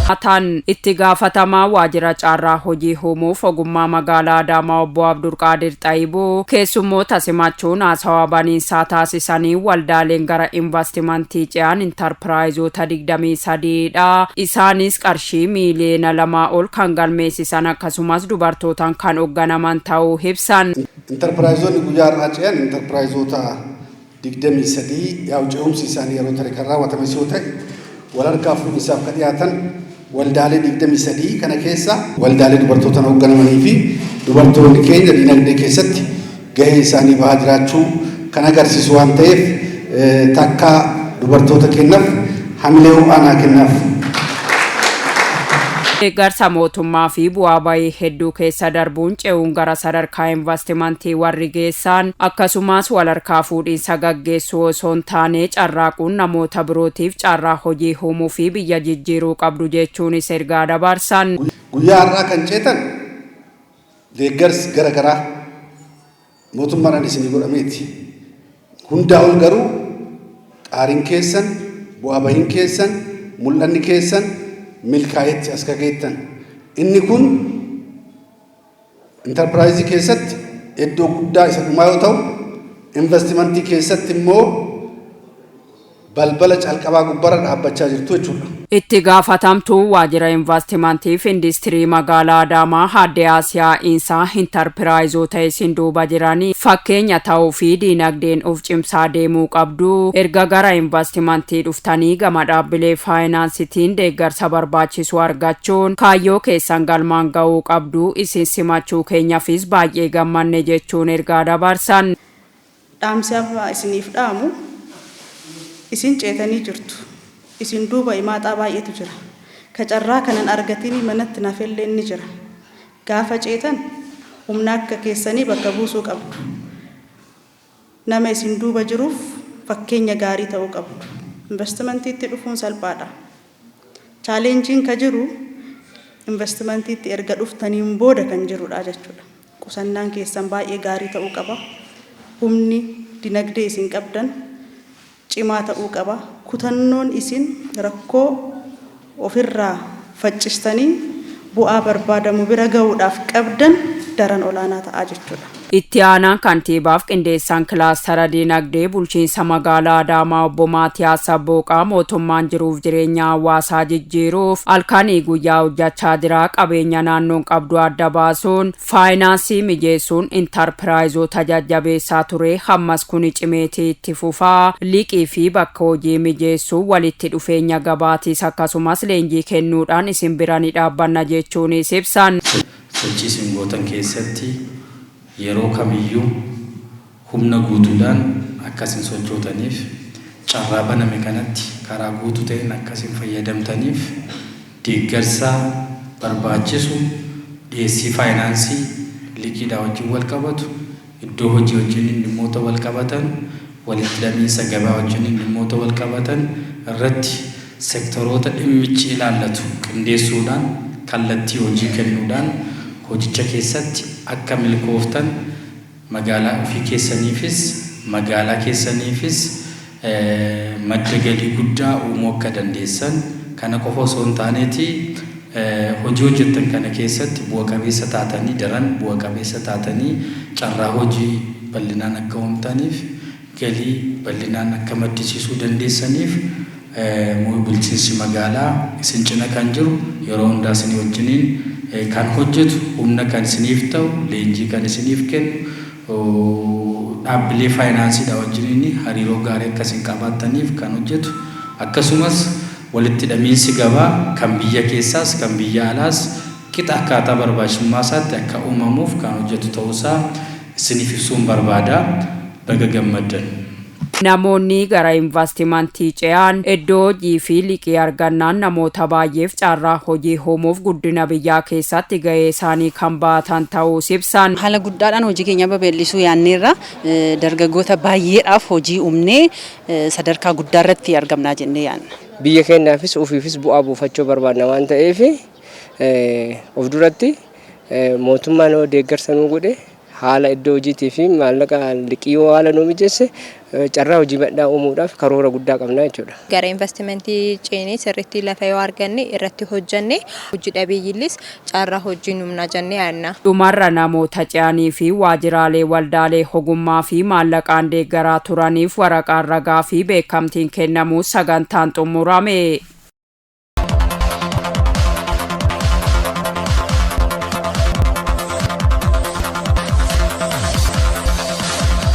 Tan itti gaafatamaa waajjira carraa hojii uumuuf ogummaa magaalaa Adaamaa obbo Abdulqaadir Xayibuu keessummoota simachuun haasawaa baniinsaa taasisanii, waldaaleen gara investimentii ce'an intarpiraayizoota 23dha. Isaanis qarshii miiliyoona 2 ol kan galmeessisan, akkasumas dubartootaan kan hoogganaman ta'uu ibsan. Intarpiraayizoonni guyyaa har'aa ce'an intarpiraayizoota 23, yaa'u ce'umsi isaanii yeroo tare kan raawwatames yoo ta'e, wal harkaa fuudhinsaaf kan dhiyaatan waldaalee 23 kana keessa waldaalee dubartootaan hoogganamanii fi dubartoonni keenya dinagdee keessatti gahee isaanii bahaa jiraachuu kan agarsiisu waan ta'eef, takka dubartoota kennaaf hamilee ho'aanaa kennaaf. Deeggarsa mootummaa fi bu'aa bahii hedduu keessa darbuun ce'uun gara sadarkaa investimentii warri geessan, akkasumas wal harkaa fuudhinsa gaggeessuu osoo hin taane, carraaquun namoota birootiif carraa hojii uumuu fi biyya jijjiiruu qabdu jechuunis ergaa dabarsan. Guyyaa har'aa kan ceetan deeggarsi gara garaa mootummaadhaan isinii godhameeti. Hundaa ol garuu xaariin keessan, bu'aa bahiin keessan, mul'anni keessan milkaa'etti as kageettan. Inni kun intarpiraayizii keessatti iddoo guddaa isa dhumaa yoo ta'u, investimentii keessatti immoo balbala calqabaa gubbarra dhaabbachaa jirtu jechuudha. Itti gaafatamtuu waajjira investimentii fi industirii magaalaa Adaamaa Aadde Asiyaa Insaa, intarpiraayizoota isin duuba jiranii fakkeenya ta'uu fi diinagdeen of cimsaa deemuu qabdu. Erga gara investimentii dhuftanii gama dhaabbilee faayinaansitiin deeggarsa barbaachisu argachuun kaayyoo keessan galmaan ga'uu qabdu. Isin simachuu keenyaafis baay'ee gammanne jechuun ergaa dabarsan. Dhaamsi amma isiniif dhaamu, isin ceetanii jirtu. Isin duuba imaaxaa baay'eetu jira. Ka carraa kanan argatinii manatti nafelleen ni jira. Gaafa ceetan humna akka keessanii bakka buusuu qabdu. Nama isin duuba jiruuf fakkeenya gaarii ta'uu qabdu. Investimentiitti dhufuun salphaadha. Challengeiin ka jiru investimentiitti erga dhuftaniin booda kan jirudha jechuudha. Qusannaan keessan baay'ee gaarii ta'uu qaba. Humni dinagdee isin qabdan cimaa ta'uu qaba. Kutannoon isin rakkoo ofirraa faccistanii bu'aa barbaadamu bira ga'uudhaaf qabdan daran olaanaa ta'aa jechuudha. Itti aanaan kantiibaaf qindeessaan kilaastara dinagdee bulchiinsa magaalaa Adaamaa obbo Maatiyaas Sabbooqaa, mootummaan jiruuf jireenya hawaasaa jijjiiruuf halkanii guyyaa hojjechaa jira. Qabeenya naannoon qabdu adda baasuun faayinaansii mijeessuun intarpiraayizoota jajjabeessaa ture. Hammas kuni cimeetii itti fufaa. Liqii fi bakka hojii mijeessuu, walitti dhufeenya gabaatiis, akkasumas leenjii kennuudhaan isin bira ni dhaabbanna jechuunis ibsan. Sochii isin gootan keessatti yeroo kamiyyuu humna guutuudhaan akkasin sochootaniif, carraa baname kanatti karaa guutuu ta'een akkasin fayyadamtaniif, deeggarsa barbaachisu, dhiyeessii faayinaansii liqiidhaa wajjin wal qabatu, iddoo hojii wajjin dhimmoota wal qabatan, walitti hidhamiinsa gabaa wajjin dhimmoota wal qabatan irratti sektoroota dhimmichi ilaallatu qindeessuudhaan, kallattii hojii kennuudhaan, hojicha keessatti akka milkooftan, magaalaa ofii keessaniifis magaalaa keessaniifis madda galii guddaa uumuu akka dandeessan, kana qofa osoo hin taaneeti, hojii hojjettan kana keessatti bu'a qabeessa taatanii, daran bu'a qabeessa taatanii, carraa hojii bal'inaan akka uumtaniif, galii bal'inaan akka maddisiisuu dandeessaniif, bulchiinsi magaalaa isin cina kan jiru, yeroo hundaa isinii wajjiniin kan hojjetu, humna kan isiniif ta'u, leenjii kan isiniif kennu, dhaabbilee faayinaansiidha wajjiniin hariiroo gaarii akka isin qabaattaniif kan hojjetu, akkasumas walitti hidhamiinsi gabaa kan biyya keessaas kan biyya alaas qixa akkaataa barbaachisummaa isaatti akka uumamuuf kan hojjetu ta'uusaa isiniif ibsuun barbaada. Baga gammaddan. Namoonni gara investimentii ce'an iddoo hojii fi liqii argannaan namoota baay'eef carraa hojii uumuuf guddina biyyaa keessatti gahee isaanii kan baatan ta'uu ibsan. Haala guddaadhaan hojii keenya babal'isuu yaadneerra. Dargaggoota baay'eedhaaf hojii uumnee sadarkaa guddaa irratti argamnaa jennee yaadna. Biyya keenyaafis ofiifis bu'aa buufachuu barbaadna waan ta'eef, of duratti mootummaan yoo deeggarsa nuu godhe Haala iddoo hojiitii fi maallaqa liqii yoo haala nuu mijeesse, carraa hojii bal'aa uumuudhaaf karoora guddaa qabna jechuudha. Gara investimentii ceenee sirriitti lafa yoo arganne, irratti hojjenne, hojii dhabeeyyiillis carraa hojii uumna jennee yaadna. Dhumarra namoota ce'anii fi waajjiraalee waldaalee ogummaa fi maallaqaan deeggaraa turaniif waraqaan ragaa fi beekamtiin kennamuu sagantaan xumurame.